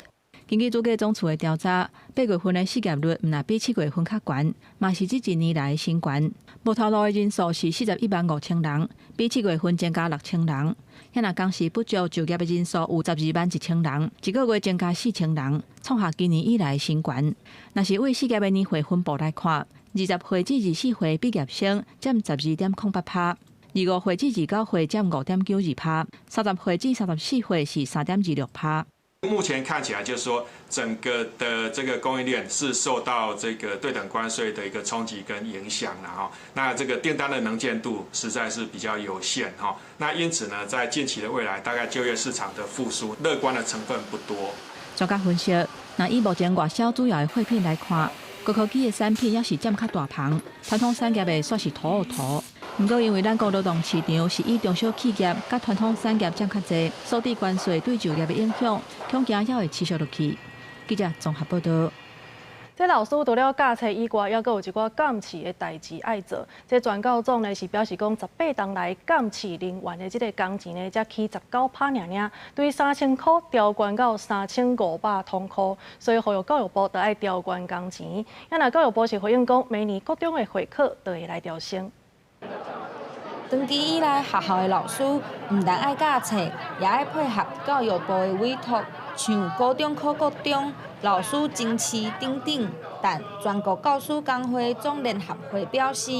根據主計總處的調查，8月份的失業率毋但比7月份較懸，嘛是這一年來的新懸。無頭路的人數是41萬5千人，比7月份增加6千人。遐若工時不足就業的人數有12萬1千人，一個月增加4千人，創下今年以來的新懸。若是對失業的年歲分布來看，20歲至24歲畢業生佔12.08%，25歲至29歲佔5.92%，30歲至34歲是3.26%。目前看起來，就是說整個的這個供應鏈是受到這個對等關稅的一個衝擊跟影響了哈。那這個訂單的能見度實在是比較有限哈。那因此呢，在近期的未來，大概就業市場的復甦樂觀的成分不多。專家分析，若以目前外銷主要的貨品來看，高科技的產品猶是佔較大捧，傳統產業的煞是塗予塗。毋過，因為咱國勞動市場是以中小企業佮傳統產業佔較濟，所以關稅對就業的影響，恐驚猶會持續落去。記者綜合報導。這老師除了教冊以外，猶閣有一寡監視的代誌愛做。這全教總呢是表示講，18冬來監視人員的這个工錢呢，才起19%爾爾，對3000箍調懸到3500通箍，所以呼籲教育部著愛調懸工錢。啊，若教育部是回應講，明年國中的會考就會來調升。長期以來，學校的老師毋但愛教冊，也愛配合教育部的委託，像高中考國中、老師爭飼等等。但全國教師工會總聯合會表示，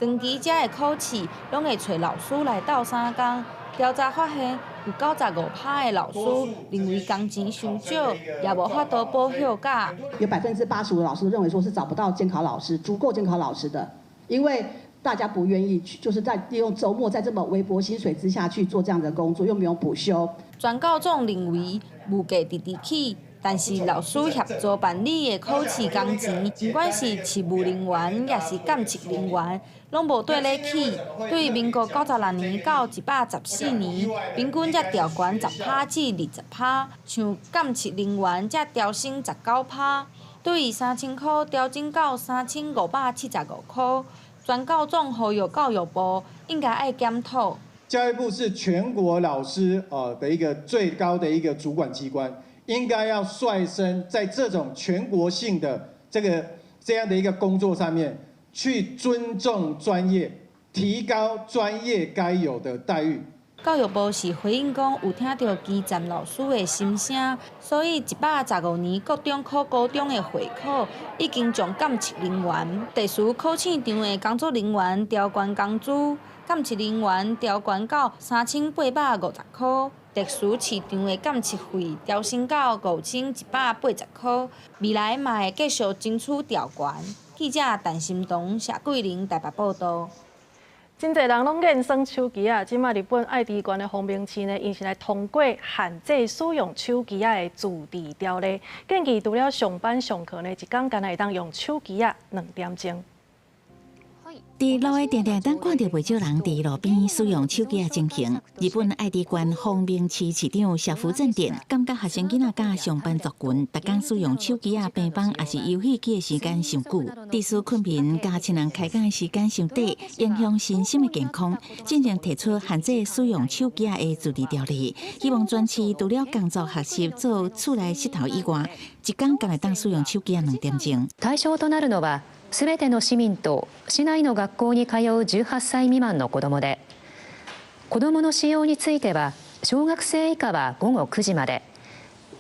長期遮的考試攏會揣老師來鬥相共。調查發現，有95%的老師認為工錢傷少，也無法度補休假。有85%的老師認為說是找不到監考老師，足夠監考老師的，因為大家不願意去，就是在利用週末在這麼微薄薪水之下去做這樣的工作，又沒有補休。全教總認為物價直直起，但是老師協助辦理的考試工錢，不管是事務人員，抑是監測人員，攏無綴咧起。對民國96年到114年，平均才調懸10%至20%，像監測人員才調升19%，對3000箍調整到3575箍。全教總呼籲教育部應該愛檢討。教育部是全國老師的一個最高的一個主管機關，應該要率先在這種全國性的這樣的一個工作上面，去尊重專業，提高專業該有的待遇。教育部是回應講，有聽到基層老師的心聲，所以115年國中考高中的會考已經將監測人員、特殊考試場的工作人員調懸工資，監測人員調懸到3850箍，特殊市場的監測費調升到5180箍，未來嘛會繼續爭取調懸。記者陳心彤、謝桂玲台北報道。真濟人攏厭耍手機仔，這馬日本愛知縣的豐明市呢，𪜶是來通過限制使用手機仔的自治條例，建議除了上班上課呢，一工干焦會當用手機仔兩點鐘。佇路的定定當看著袂少人佇路邊使用手機仔情形。日本愛知縣豐明市市長社福鎮定，感覺學生囡仔佮上班族群，逐工使用手機仔、平板抑是遊戲機的時間傷久，致使睏眠佮親人開講的時間傷短，影響身心的健康。進前提出限制使用手機仔的自治條例，希望全市除了工作、學習、做厝內穡頭以外，一工干焦會當使用手機仔兩點鐘。対象となるのはすべての市民と市内の学校に通う18歳未満の子どもで、子どもの使用については小学生以下は午後9時まで、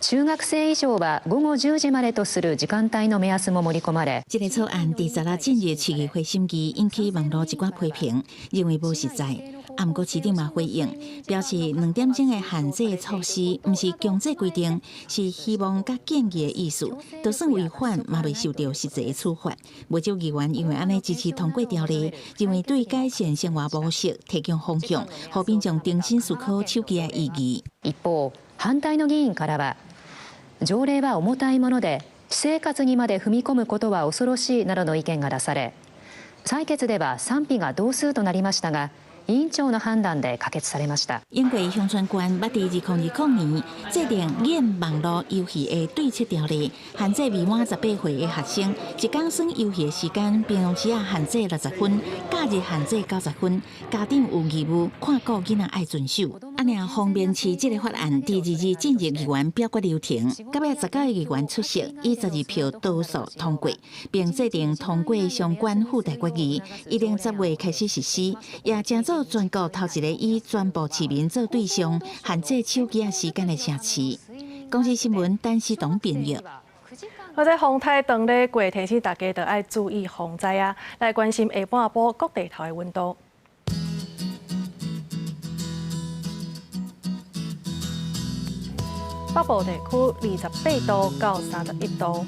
中学生以上は午後10時までとする時間帯の目安も盛り込まれ。這个草案佇昨日進入市議會審議，引起網路一寡批評，認為無實在。啊，毋過市長嘛回應，表示兩點鐘的限制措施毋是強制規定，是希望佮建議的意思，就算違反嘛袂受著實際的處罰。袂少議員因為按呢支持通過條例，認為對改善生活模式提供方向，予民眾重新思考手機的意義。一方、反対の議員からは、条例は重たいもので、私生活にまで踏み込むことは恐ろしいなどの意見が出され、採決では賛否が同数となりましたが、委員長の判断で可決されました。英國鄉村縣捌佇2020年制定免網路遊戲的對策條例，限制未滿18歲的學生一工耍遊戲的時間，平常時仔限制60分，假日限制90分。家長有義務看顧囡仔愛遵守。按呢，豐明市這个法案佇2日進入議員表決流程，到尾19個議員出席，以12票多數通過，並制定通過相關附帶決議，一定10月開始實施，也成做全國頭一个以全部市民做對象限制手機仔時間的城市。公視新聞陳思彤編譯。或者風颱當咧過，提醒大家著愛注意防災啊，來關心下半晡各地頭的溫度。北部地區28度到31度。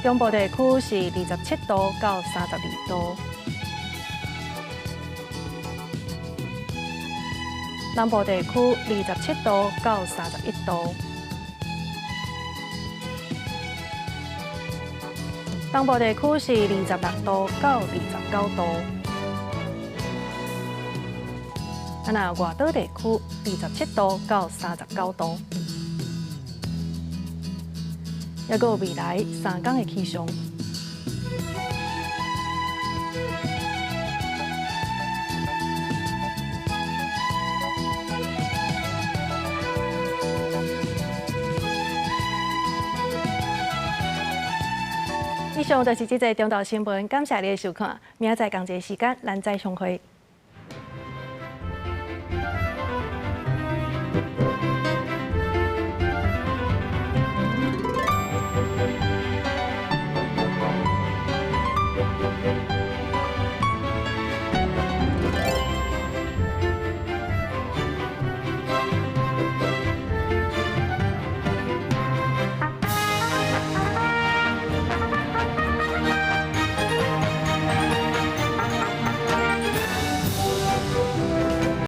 中部地區是27度到32度，南部地區27度到31度，東部地區是26度到29度，啊，若外島地區27度到39度。抑閣有未來3工的氣象。以上就是這節中晝新聞，感謝你的收看，明仔載仝一个時間，咱再相會。